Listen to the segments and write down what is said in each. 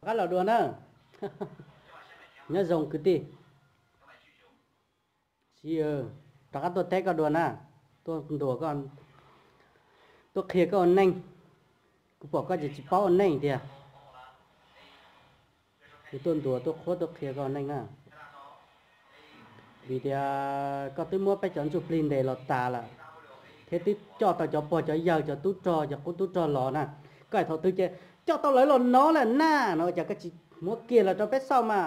Rov qab los dua na. Nyob zoo kwv tij. Rov qab tuaj teb koj dua na. Tuaj ntuas koj, tuaj qhia koj ua neej. Kuv pom koj ces tsis paub ua neej tiag. Kuv tuaj ntuas tuaj qhuab tuaj qhia koj ua neej na. Vim tias koj twb muab peb cov ntsuj plig ntes los tas lawm, thiab twb coj tau cov pog cov yawg cov tub rog cov qub tub rog los na. Koj hais thaum twg ces coj tau lawv los nov lawm na no, ua cas koj tsis muab kiag los rau peb xauj mas?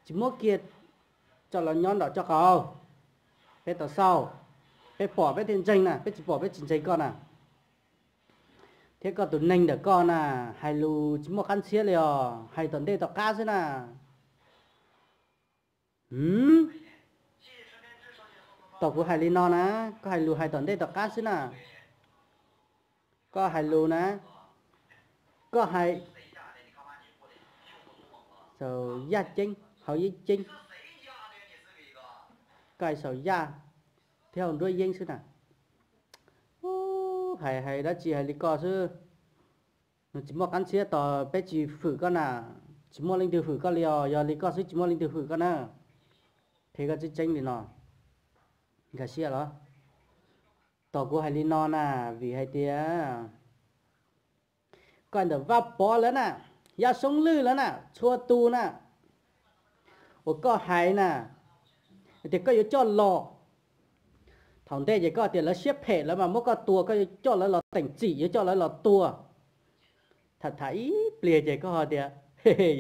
Tsis muab kiag, tso los nyob nraum tso qaus, peb tau xauj, peb pom peb thiaj ntseeg na, peb tsis pom peb tsis ntseeg koj na. Thiab koj tus neeg ntawm koj na, hais lus tsis muaj qab ntxhiab li os, hais tom ntej tom qab xwb na. Tom kuv hais li no na, koj hais lus hais tom ntej tom qab xwb na. Koj hais lus na, koj hais saum yaj ceeb hauv yeeb ceeb, koj hais saum yaj thiab hauv nruab yeeb xwb na. Hais hais dab tsi hais li koj xwb. Nws tsis muaj qab ntxhiab tos peb tsis hwm koj na. Tsis muaj leej twg hwm koj li os, yog li koj xwb tsis muaj leej twg hwm koj na. Qhia koj tseeb tseeb li no, nkag siab los? Tos kuv hais li no na, vim hais tias koj ntawm Vaj Pov lawv na, Yaj Soob Lwj lawv na, txhua tus na, uas koj hais na, tias koj yuav coj los. Thaum ntej ces koj tias lawv siab phem lawv mas muab koj tua, koj yuav coj lawv los teem txim, yuav coj lawv los tua. Tham tham ib pliag ces koj ho tias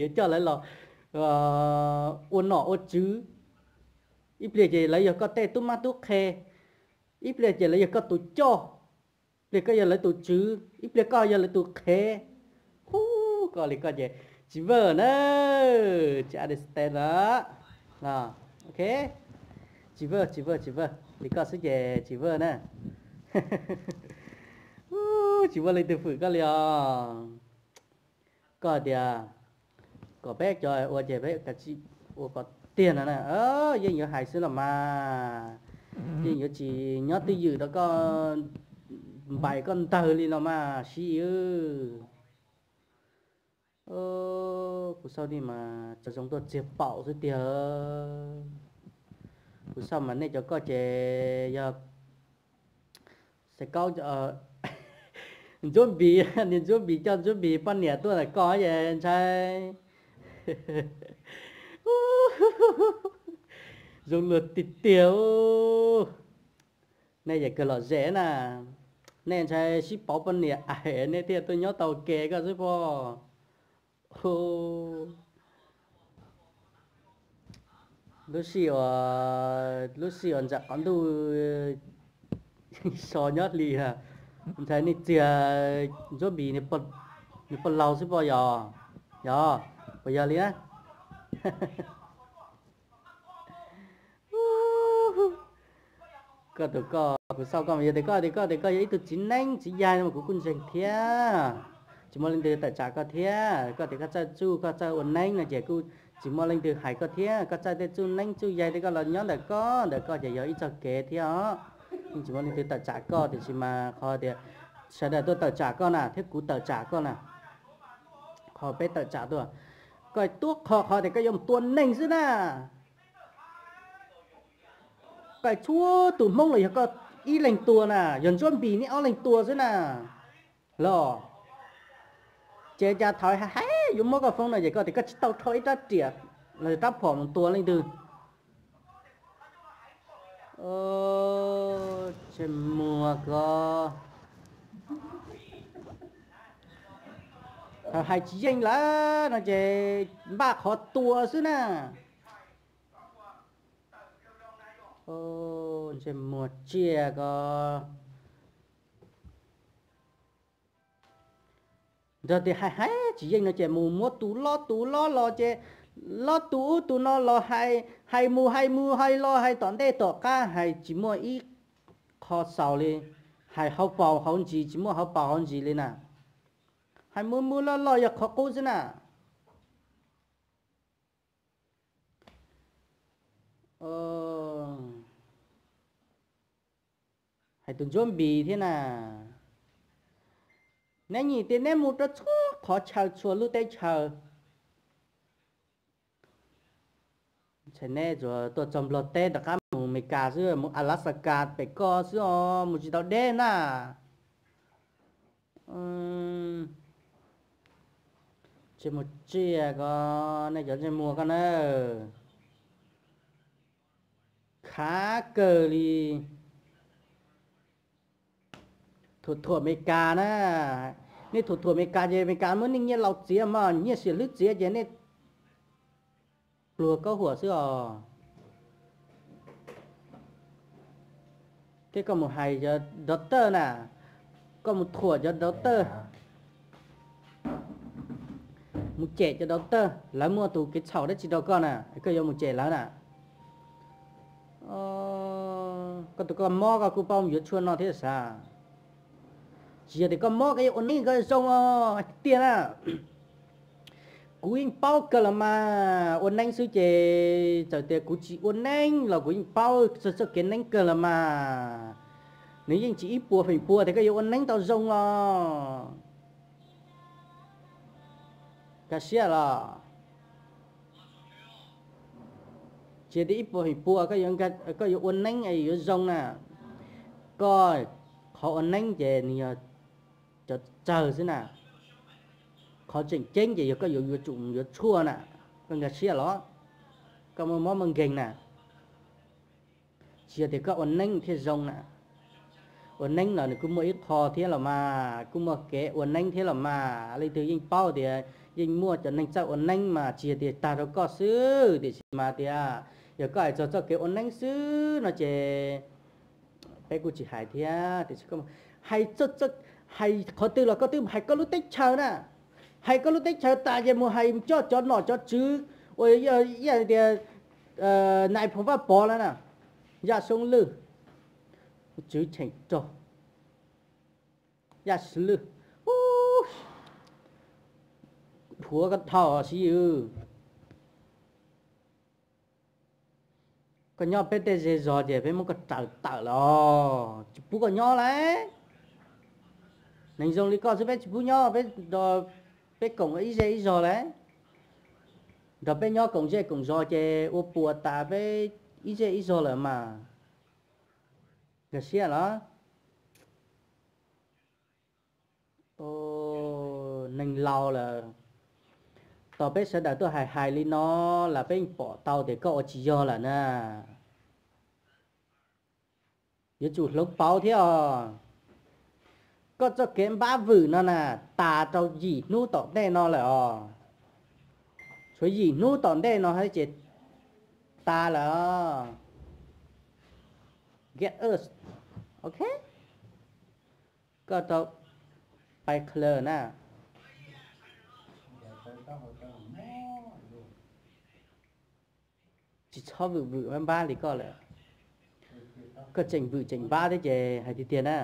yuav coj lawv los ua nom ua tswv. Ib pliag ces lawv yog koj tej tub mab tub qhe, ib pliag ces lawv yog koj tus coj, ib pliag koj yog lawv tus tswv, ib pliag koj yog lawv tus qhev. Hu, koj li koj ces tsis vwm na, tsis understand na. Ok, tsis vwm, tsis vwm, tsis vwm, li koj xwb ces tsis vwm na. Tsis muaj leej twg hwm koj li os. Koj tias kom peb cov ua ces peb kav tsij ua kom tiag no na. Yeej yuav hais xwb los mas, yeej yuav tsis nyob twj ywm rau koj npaim koj ntawg li no mas Siv Yis. Kuv xauj nej mas tso zoo tuaj txiag paum xwb tiag. Kuv xauj mas nej cov koj ces yog Xaiv Kaub, Ntsuab Npis, niag Ntsuab Npis coj Ntsuab Npis poj niam tuaj ntawm koj es ntshai zoo luag tiag tiag. Nej yeej kawg lom zem na, nej ntshai sib pauv poj niam es nej thiaj tuaj nyob tau kev koj xwb pob. Lub sij, lub sij hawm ntawm qhov ntuj so nyob hli, ntshai nej txiag Ntsuab Npis nws pog laus xwb pob yog, yog, puas yog li na? Koj tus koj, kuv xauj koj mas yog tias koj tias koj tias koj yog ib tug txiv neeb txiv yaig no mas kuv kuj ntseeg thiab. Tsis muaj leej twg tawm tsam koj thiab. Koj tias koj txawj txuj koj txawj ua neeb no ces kuj tsis muaj leej twg hais koj thiab. Koj txawj tej txuj neeb txuj yaig tej koj los nyob ntawm koj, ntawm koj ces yog ib txoj kev thiab os. Yeej tsis muaj leej twg tawm tsam koj, tiam sis mas qhov tias sawv daws tuaj tawm tsam koj na thiab kuv tawm tsam koj na. Qhov peb tawm tsam tuaj, koj tuab qhov qhov tias koj yuav mus tua neeg xwb na. Koj txhua tus Hmoob los yog koj ib leeg tua na, yog Ntsuab Npis neb ob leeg tua xwb na. Los ces cas thaum hais yuav muab koj foob no ces koj tias koj tsis tau rho ib rab riam los rab phom mus tua leej twg. Ntsej muag ko, thaum hais tsis yeej lawm no ces npaj qhov tua xwb na. Ntsej muag tsiaj ko. Nrog tias hais hais tsis yeej no ces mus muab tus lob tus lob los ces lob tus ub tus no los hais, hais mus hais mus hais los hais tom ntej tom qab hais tsis muaj ib qho xaus li. Hais hauv paus hauv ntsis tsis muaj hauv paus hauv ntsis li na. Hais mus mus los los yog qhov qub xwb na. Hais tus Ntsuab Npis thiab na. Neb nyiam tias neb mus rau txhua qhov chaw txhua lub teb chaws. Neb tuaj txog Nplog teb rov qab mus Amelikas xwb, mus Alaska pem koj xwb os, mus tsis tau deb na. Tsis mus tsiaj ko, nej cov ntsej muag ko na, khav kawg li. Thuam thuam Amelikas na, nej thuam thuam Amelikas ces Amelikas muab nej nyiaj laus txiav mas nyiaj xiam hlwb txiav ces nej pluag kaub huam xwb os. Thiab koj mus hais cov doctor na, koj mus thuam cov doctor, mus cem cov doctor, lawv muaj tus kev txhaum dab tsi rau koj na, koj yuav mus cem lawv na. Koj tus koj mob koj kuj paub mus yuav tshuaj noj thiab sav. Tsis yog tias koj mob koj yuav ua neeb koj zoo os, tiag na. Kuv yeej paub kawg los mas, ua neeb xwb ces txawm tias kuv tsis ua neeb los kuv yeej paub txog txoj kev neeb kawg los mas. Nws yeej tsis ib puas feem pua tias koj yuav ua neeb tau zoo os. Nkag siab los? Tsis tias ib puas feem pua koj yuav ua neeb yuav zoo na. Koj, qhov ua neeb ces nws yog cov tsawg xwb na. Qhov tseem ceeb ces yog koj yuav yuav tsum yuav tshuaj na. Koj nkag siab los? Koj muaj mob muaj nkeeg na. Tsis yog tias koj ua neeb thiaj zoo na. Ua neeb los nws kuj muaj ib qho thiab los mas, kuj muaj kev ua neeb thiab los mas. Leej twg yeej paub tias yeej muaj cov neeg txawj ua neeb mas tsis yog tias tag rau koj xwb, tiam sis mas tias yog koj hais txog txoj kev ua neeb xwb no ces peb kuj tsis hais thiab. Tiam sis hais, hais qhov twg los koj twb hais koj lub teb chaws na. Hais koj lub teb chaws tas ces mus hais coj cov nom cov tswv uas yog tias nais phoo Vaj Pov lawm na, Yaj Soob Lwj, tswv cheem rog, Yaj Soob Lwj, dhuav koj dhau siv. Koj nyob peb tej zej zog ces peb muab koj raws tawm los tsis pub koj nyob lauj. Neeg zoo li koj xwb peb tsis pub nyob, peb koom ib zej ib zog lauj. Nrog peb nyob koom zej koom zog ces ua puas tas peb ib zej ib zog lawm mas. Nkag siab los? Neeg laus lawm, tos peb sawv daws tuaj hais hais li no las peb yeej pom tau tias koj ua tsis yog lawm na. Yuav tsum hloov pauv thiab os. Koj txoj kev npab vwm no na, tas rau yim hnub tom ntej no lawm os. Tshuav yim hnub tom ntej no thiab ces tas lawm os. Get us, ok. Koj tau pais qhwv na. Tsis txhob vwm vwm npab npab li koj lawm. Koj tseem vwm tseem npab thiab ces hais tiag tiag na,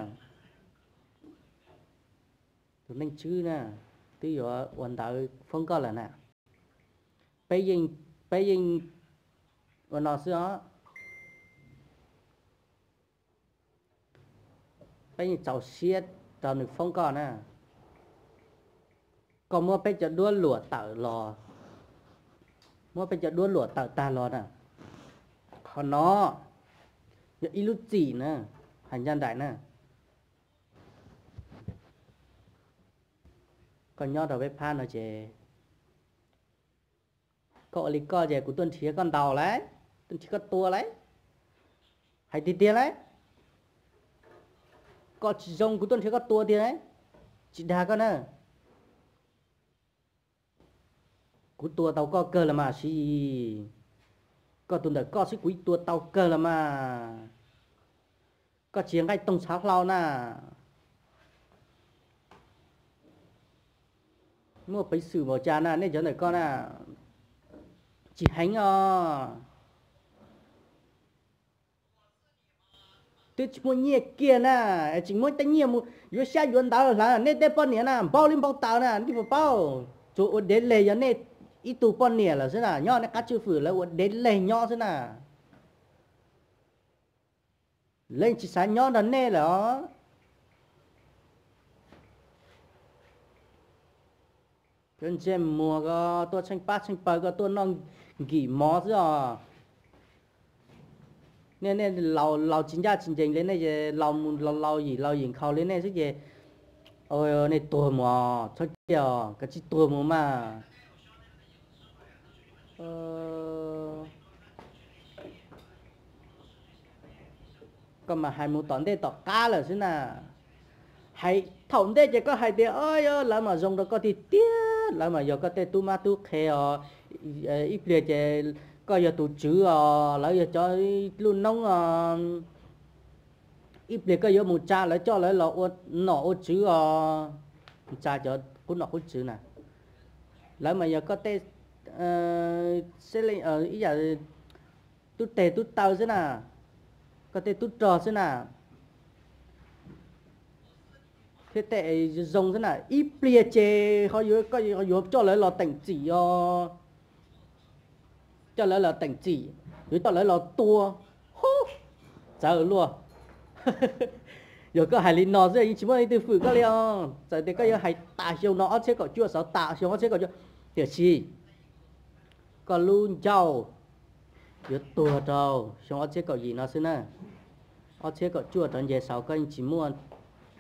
tus neej tswb na twb yuav ua ntawv foob koj lawm na. Peb yeej, peb yeej ua no xwb os. Peb yeej txaus siab rau nws foob koj na. Koj muab peb cov duab luam tawm los, muab peb cov duab luam tawm tag los na. Qhov no yog ib lub txim na, hais ncaj nraim na. Koj nyob rau peb phab no ces koj ua li koj ces kuv tuaj nrhiav koj ntaus lauj, tuaj nrhiav koj tua lauj. Hais tiag tiag lauj, koj tsis zoo kuv tuaj nrhiav koj tua tiag lauj, tsis dag koj na. Kuv tua tau koj kawg los mas Siv Yis, koj tus ntawm koj xwb kuv tua tau kawg los mas. Koj tsis yog nqaij toog txhav hlau na. Muaj peev xwm npaum cas na nej cov ntawm koj na, tsis heev os. Twb tsis muaj nyiaj kiag na, tseem muab tej nyiaj mus yuav xyab yuav ntawv hlawv nej tej poj niam na, npau li npau taws na, nej puas paub? Tsuas ua dev leg yog nej ib tug poj niam lawm xwb na, nyob nej qab tswj fwm lawv ua dev leg nyob xwb na. Lawv tsis xav nyob nrog nej lawm os. Cov ntsej muag ko tuaj tsheej pab tsheej pawg ko tuaj noj nkim mov xwb os. Nej, nej laus tsis ncaj tsis ncees li nej ces laus mus laus, laus yim laus yim nkhaus li nej xwb ces nej tuag mus os, txhob ciaj os, kav tsij tuag mus mas. Koj mas hais mus tom ntej tom qab lawm xwb na. Hais thaum ntej ces koj hais tias, o, lawv mas zoo rau koj tiag tiag, lawv mas yog koj tej tub mab tub qhe os, ib pliag ces koj yog tus tswv os, lawv yog cov lub noob os, ib pliag koj yuav mus tsa lawv coj lawv los ua nom ua tswv os, tsa cov qub nom qub tswv na, lawv mas yog koj tej ib yam tub teg tub taw xwb na, koj tej tub rog xwb na, thiab tej zoo xwb na, ib pliag ces ho yuav, koj yuav coj lawv los teem txim os, coj lawv los teem txim, yuav coj lawv los tua, hu, txawv luaj. Yog koj hais li no xwb yeej tsis muaj leej twg fwm koj li os, txawm tias koj yuav hais tas xyoo no ob txhiab kaum cuaj, xav tas xyoo ob txhiab kaum cuaj, tiam sis koj lub ncauj yuav tuag rau xyoo ob txhiab kaum yim no xwb na. Ob txhiab kaum cuaj rov nce saud koj yeej tsis muaj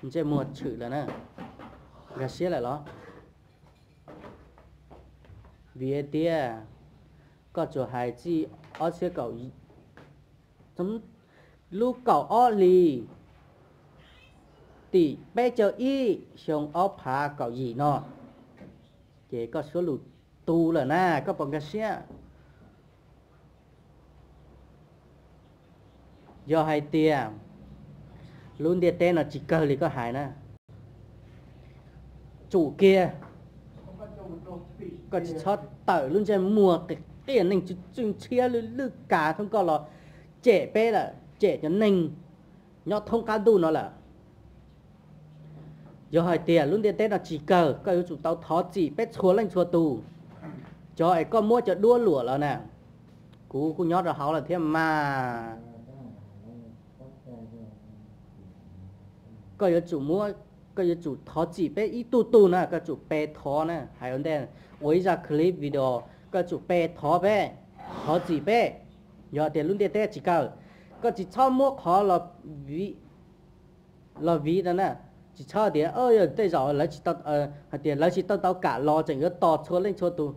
ntsej muag tshwm lawm na. Nkag siab lawm los? Vim tias koj tsuas hais txij ob txhiab kaum, lub kaum ob hlis tim peb caug ib xyoo ob phav kaum yim no, ces koj suab lus tu lawm na, koj puas nkag siab? Yog hais tias lub ntiaj teb no tsis kawg li koj hais na, tsum kiag, koj tsis txhob tawm lub ntsej muag qias qias neeg txwj ntxhiab lwj lwj kas thoob koj los cem peb lawm, cem cov neeg nyob thoob qab ntuj no lawm. Yog hais tias lub ntiaj teb no tsis kawg, koj yuav tsum tau thov txim peb txhua leej txhua tus. Cov es koj muab cov duab luam los na, kuv kuj nyob rau hauv lawm thiab mas. Koj yuav tsum muab, koj yuav tsum thov txim peb ib tug tug na, koj tsum pe thov na, hais ua ntej ua ib zaj clip video, koj tsum pe thov peb, thov txim peb. Yog tias lub ntiaj teb tsis kawg, koj tsis txhob muab qhov los viv no na, tsis txhob tias tej zaum lawv tsis tau, hais tias lawv tsis tau tau kam los tseem yuav tos txhua leej txhua tus.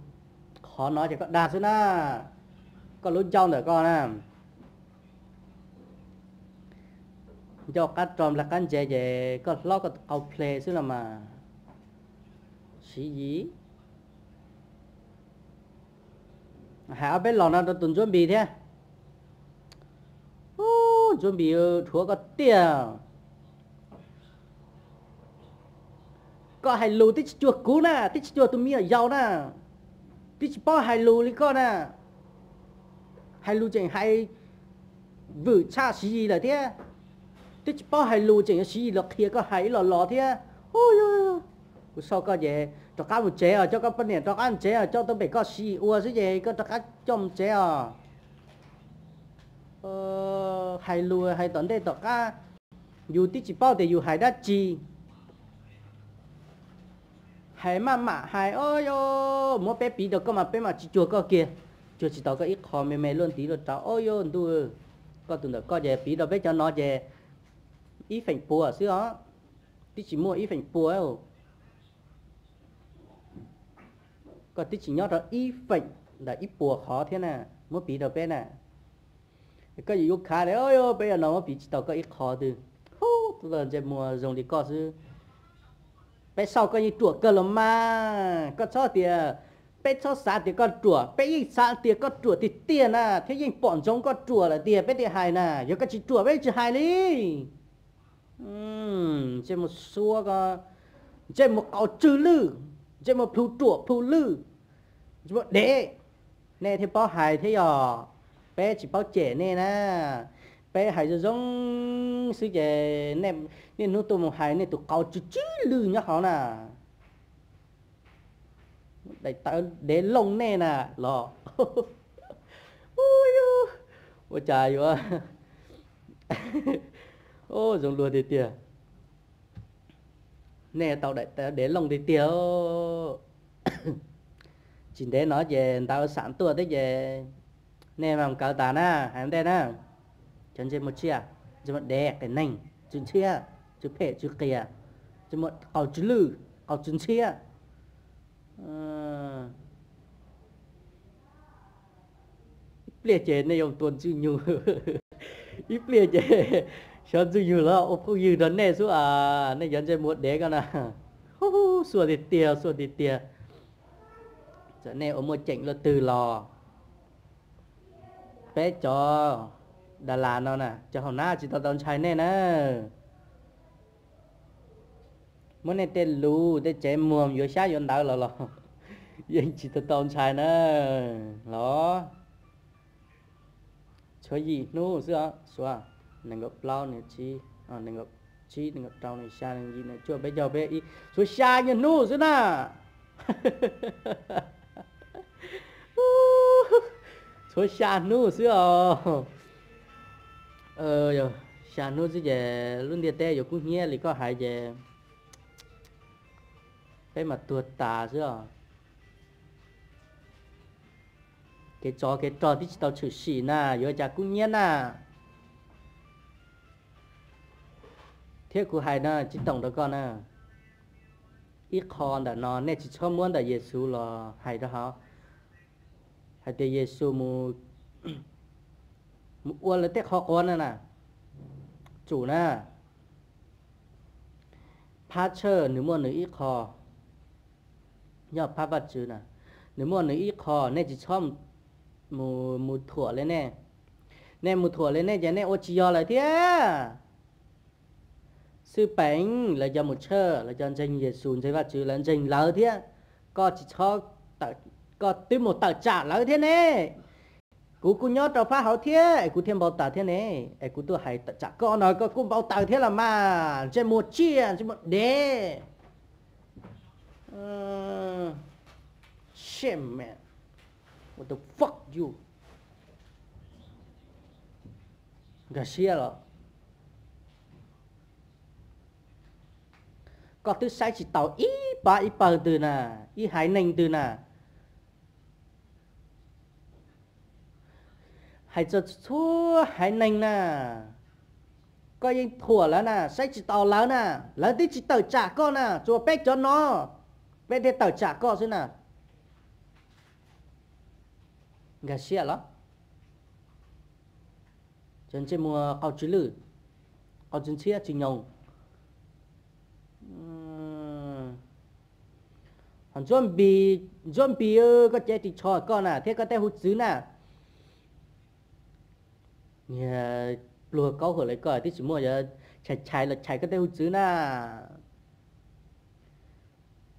Qhov no ces koj dag xwb na, koj lub ncauj ntawm koj na, ncauj qab rog nplag qab ntsev ces koj hlob koj tus qau ple xwb los mas. Siv Yis, hais ob peb los no rau tus Ntsuab Npis thiab. Ub, Ntsuab Npis dhuav koj tiag. Koj hais lus twb tsis cuag kuv na, twb tsis cuag tus me nyuam yaus na, twb tsis paub hais lus li koj na. Hais lus tseem hais vwm tshaj Siv Yis lawm thiab. Twb tsis paub hais lus tseem yuav Siv Yis los qhia koj hais ib los los thiab. Ub, kuv sau koj ces rov qab mus tsev os, coj koj poj niam rov qab mus tsev os, coj tuaj pem koj Siv Yis ua xwb ces koj rov qab coj mus tsev os. Hais lus hais tom ntej tom qab, yus twb tsis paub tias yus hais dab tsi. Hais maj mam hais, o, muab peb piv rau koj mas peb mam tsis cuag koj kiag. Cuag tsis tau koj ib qho, me me luaj ntiv luaj rauv, o, ntuj, koj tus ntawm koj ces piv rau peb cov no ces ib feem pua xwb os, twb tsis muaj ib feem pua. Koj twb tsis nyob rau ib feem ntawm ib puas qhov thiab na, muab piv rau peb na. Koj yuav yuav khav li, peb no muab piv tsis tau koj ib qho twg. Ub, ntsej muag zoo li koj xwb, peb xauj koj yeej ruam kawg los mas. Koj txhob tias, peb txhob xav tias koj ruam, peb yeej xav tias koj ruam tiag tiag na, thiab yeej pom ntsoov koj ruam lawm tiag peb thiaj hais na, yog koj tsis ruam peb tsis hais li. Ntsej muag suab ko, ntsej muag qau tswj lwj, ntsej muag plhu ruam plhu lwj, ntsej muag dev, nej thiaj paub hais thiab yog, peb tsis paub cem nej na. Peb hais zoo zoo xwb ces niaj hnub tuaj mus hais nej tus qau tsw tsw lwj nyob hauv na. Daim tawv dev looj nej na los. Ua cas yuav zoo luag tiag tiag. Nej tau daim tawv dev looj tiag tiag. Tsis ntev no ces ntawv xam tuaj thiab ces nej mam kawm tas na, hais ntej na. Cov ntsej muag tsiaj, ntsej muag dev, qias neeg, tsw ntxhiab, tsw phem tsw qias, ntsej muag qaug tsw lwj, qaug tsw ntxhiab. Ib pliag ces nej yuav tua Ntxwj Nyug, ib pliag ces xyov Ntxwj Nyug los ua phooj ywg rau nej xwb a, nej cov ntsej muag dev ko na. Xuaj tiag tiag, xuaj tiag tiag. Txawm nej ua muaj ceem luaj twg los peb cov Dalas no na, cov hauv nab tsis tau tau ntshai nej na. Muab nej tej lus tej tsev muag yuav xyab yuav ntawv los los yeej tsis tau tau ntshai na los. Tshuav yim hnub xwb os, suav nees nkaum plaub, nees nkaum tsib, nees nkaum tsib, nees nkaum rau, nees nkaum xya, nees nkaum yim, nees nkaum cuaj, peb caug peb ib, tshuav xya nyuag hnub xwb na. Tshuav xya hnub xwb os. Xya hnub xwb ces lub ntiaj teb yuav kub hnyiab li koj hais ces peb mas tuag tas xwb os. Kev tsov kev rog twb tsis tau tshwm sim na, yuav cas kub hnyiab na. Thiab kuv hais no tsis toom rau koj na, ib qho ntawm no nej tsis txhob muab ntawm Yexus los hais rau hauv, hais tias Yexus mus ua lawv tej qhov quav no na. Tsum na, phab tshawj nws muaj nws ib qho, yog phab Vajtswv na, nws muaj nws ib qho, nej tsis txhob mus thuam li nej. Nej mus thuam li nej ces nej ua tsis yog lawm thiab. Xwb peem lawv cov mus tshawj, lawv cov ntseeg Yexus ntseeg Vajtswv lawv ntseeg lawv thiab. Koj tsis txhob, koj twb mus tawm tsam lawv thiab ne. Kuv kuj nyob rau phab hauv thiab es kuv thiaj npau taws thiab ne. Es kuv tuaj hais tawm tsam koj no koj kuj npau taws thiab los mas, ntsej muag tsiaj ntsej muag dev. Shit man, what the fuck you. Nkag siab los? Koj twb saib tsis taus ib pab ib pawg twg na, ib haiv neeg twg na. Hais txog txhua haiv neeg na, koj yeej thuam lawv na, saib tsis taus lawv na, lawv twb tsis tawm tsam koj na, tsuas peb cov no, peb thiaj tawm tsam koj xwb na. Nkag siab los? Cov ntsej muag qau tsw lwj, qau tsw ntxhiab tsw nyoos. Ho Ntsuab Npis, Ntsuab Npis, koj cev ris tsho koj na thiab koj tej hu txwv na. Pluag kaub hawm li koj twb tsis muaj cov chais chais los chais koj tej hu txwv na.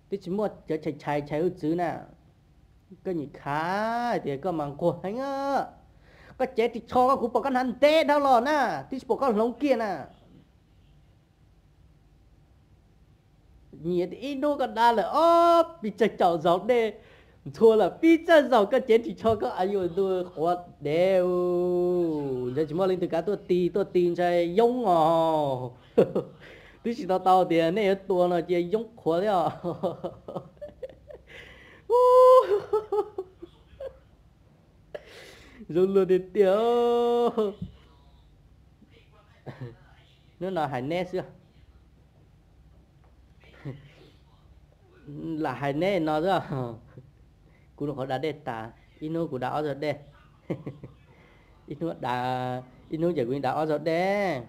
Twb tsis muaj cov chais chais chais hu txwv na. Koj nyiam khav hais tias koj mas nquag heev. Koj cev ris tsho koj kuv pom koj hnav ntev dhau los na, twb tsis pom koj hloov kiag na. Nyiam tias ib hnub koj da lawm ob pis tsawg caum zaus dej, ntxhua lawm pib txawj zaus koj cev ris tsho koj a yuav ntu quav dev. Ntshai tsis muaj leej twg kav tuaj ti, tuaj ti ntshai yoob os. Twb tsis tau tau tias nej yuav tua no cia yoob qhuav thiab os. Zoo luag tiag tiag. Hnub no hais neb xwb. Lam hais neb no xwb. Kuv nyuam qhuav da dej tas, ib hnub kuv da ob zaug dej. Ib hnub da, ib hnub ces kuv da ob zaug dej.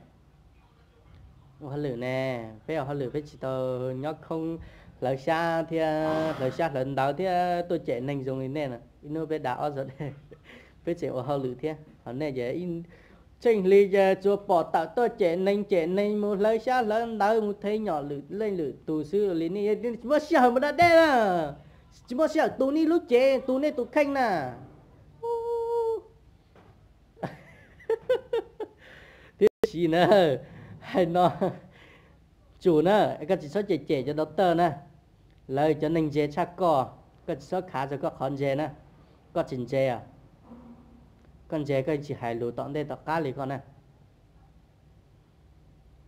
Ua hauj lwm ne, peb ua hauj lwm peb tsis tau nyob khoob hlawv xyab thiab, hlawv xyab hlawv ntawv thiab tuaj cem neeg zoo li nej no. Ib hnub peb da ob zaug dej, peb tseem ua hauj lwm thiab. Ho nej ces txheej hli ces tsuas pom tawm tuaj cem neeg, cem neeg, mus hlawv xyab hlawv ntawv, mus thev nyom lwm leej lwm tus xwb li. Nej tsis muaj sij hawm mus da dej na, tsis muaj sij hawm tu nej lub cev, tu nej tus kheej na. Tiam sis na, hais no, tsum na, koj tsis txhob cem cem cov doctor na. Lawv cov neeg ntse tshaj koj, koj tsis txhob khav txog koj qhov ntse na. Koj tsis ntse os, koj ntse koj tsis hais lus tom ntej tom qab li koj na.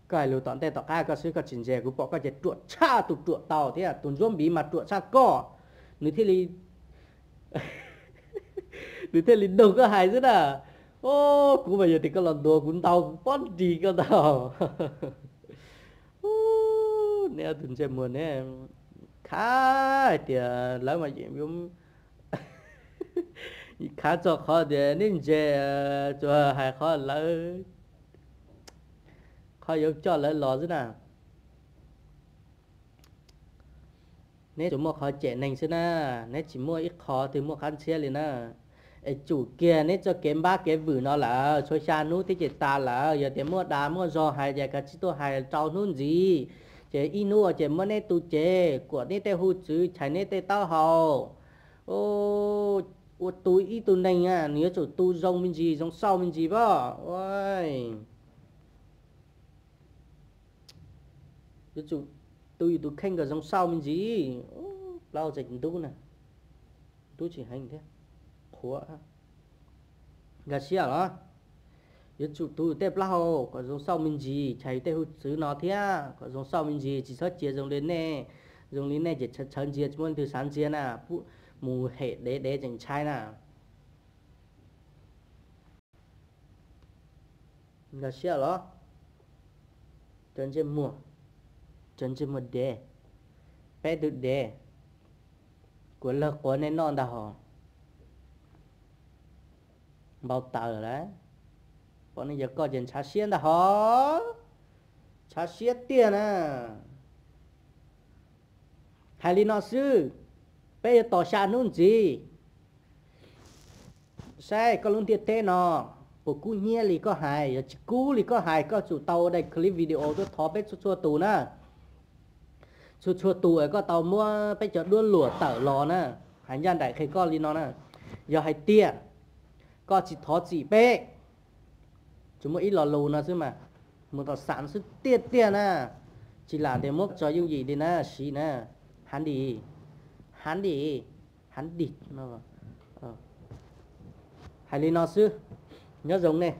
Koj hais lus tom ntej tom qab koj xwb, koj tsis ntse, kuv pom koj ces ruam tshaj tus ruam tau thiab, tus Ntsuab Npiv mas ruam tshaj koj. nws thiaj li, nws thiaj li nug koj hais xwb na. Os, kuv mas yog tias koj los ntuas kuv ntau kuv pob nrig koj ntau. Neb ob tug ntsej muag neb khav hais tias lawv mas, khav txog qhov tias neb ntse, tsuas hais qhov lawv, qhov yuav coj lawv los xwb na. Neb tsuas muaj qhov cem neeg xwb na, neb tsis muaj ib qho twg muaj qab ntxhiab li na. Es tsum kiag neb txoj kev npab kev vwm no lawm, tshuav xya hnub thiab ces tas lawm. Yog tias muaj dag muaj zog hais ces kav tsij tuaj hais rau hnub ntxiv, ces ib hnub ces muab neb tu cev, kuam neb tej hu txwv, chais neb tej taub hau. Ua tu ib tug neeg a, nws yuav tsum tu zoo me ntsis zoo xauj me ntsis pab. Yuav tsum tu yus tus kheej kom zoo xauj me ntsis. Plaub tseem ntub na, ntub tsis heev thiab, qhuav. Nkag siab los? Yuav tsum tu yus tej plaub hau kom zoo xauj me ntsis, chais yus tej hu txwv no thiab kom zoo xauj me ntsis, tsis txhob cia zoo li nej. Zoo li nej ces tshawv ntsia tsis muaj leej twg xav ntsia na, mus hem dev dev tseem ntshai na. Nkag siab los? Cov ntsej muag, cov ntsej muag dev, peb tug dev, kuv lawg quav nej noj ntag hos. Npau taws lawm. Pom nej yog koj ces ntshav siab ntag hos, ntshav siab tiag na. Hais li no xwb, peb yuav tos xya hnub ntxiv saib koj lub ntiaj teb no puas kub hnyiab li koj hais. Yog tsis kub li koj hais, koj tsum tau ua daim clip video tuaj thov peb txhua txhua tus na. Txhua txhua tus es koj tau muab peb cov duab luam tawm los na. Hais ncaj nraim qhia koj li no na, yog hais tias koj tsis thov txim peb, tsuas muaj ib lo lus no xwb mas, mus tom xam xwb tiag tiag na. Tsis lam tias muab tso yooj yim li na, siv na. Hav dim, hav dim, hav dim. Hais li no xwb, nyob zoo nej.